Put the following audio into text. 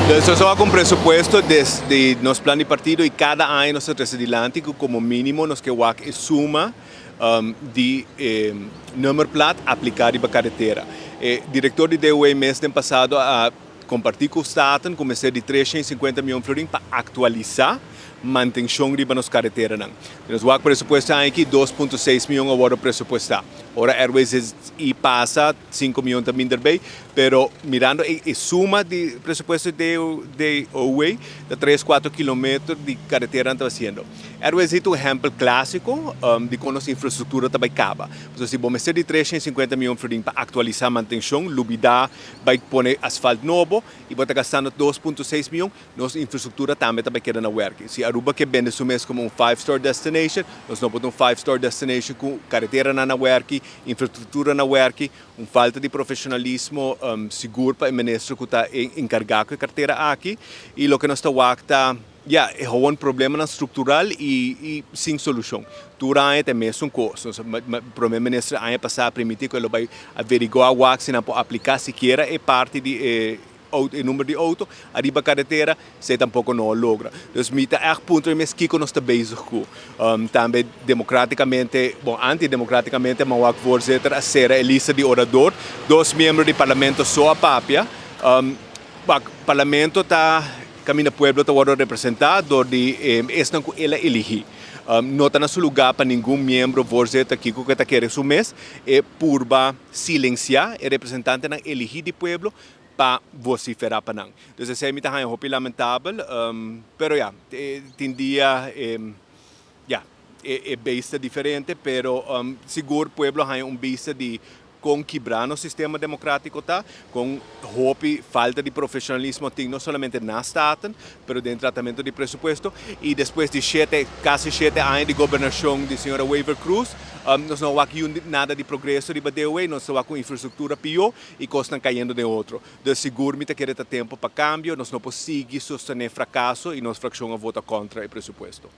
Dus nos a ku presupuesto desde nos plan di partido i kada aña nos ta trese dilanti ku komo mínimo nos ke wak e suma di nummerplaat apliká riba karetera. E direktor di DOW mes den pasado a kompartí ku Staten ku mester di 350 mion florin pa aktualisá mantenshon riba nos kareteranan. Nos wak presupuesto aña aki 2.6 mion a wòrdu presupuestá. Ora RWZI pasa 5 mion ta minder bei, pero mirando e suma di presupuesto di DOW ta 3, 4 kilometer di kareteranan ta hasiendo. RWZI ta un ehèmpel klásiko di kon nos infrastruktura ta bai kaba. Pasobra si bo mester di 350 mion florin pa aktualisá mantenshon, lubidá bai pone asfalt nobo i bo ta gastando 2.6 mion, nos infrastruktura tambe ta bai keda na wèrki. Si Aruba ke bende su mes komo un five star destination, nos no por ta un five star destination ku kareteranan na wèrki, infrastruktura na wèrki, un falta di profeshonalismo sigur pa e minister ku ta enkargá ku e kartera aki. I loke nos ta wak ta, ya, e gewoon problemanan struktural i sin solushon. Tur aña ta e mesun kos. Nos prome minister aña pasá a primintí ku e lo bai averiguá wak si nan por apliká sikiera e parti di e e number di outo ariba karetera, esei tampoko no a logra. Dus mi ta ègt puntra mi mes kiko nos ta bezig ku. Tambe demokratikamente, bon, antidemokratikamente mi a wak voorzitter a sera e lista di orador. Dos miembro di parlamento so a papia. Wak, parlamento ta kaminda pueblo ta wòrdu representá dor di esnan ku el a eligí. No ta na su lugá pa ningun miembro, voorzitter, kiko ku e ta kere su mes, e purba silensiá e representantenan eligí di pueblo pa vociferá pa nan. Dus esei mi ta haña hopi lamentabel, pero ya, tin dia ya, e beis ta diferente, pero sigur pueblo a haña un bista di kon kibrá nos sistema demokratiko ta, kon hopi falta di profeshonalismo tin no solamente na Staten, pero den tratamentu di presupuesto. I despues di shete, kasi 7 aña di gobernashon di señora Wever Croes, nos no wak nada di progreso riba DOW, nos ta wak un infrastruktura pió i kosnan kayendo den otro. Dus sigur mi ta kere ta tempu pa kambio, nos no por sigui sostené frakaso i nos frakshon a vota kontra e presupuesto.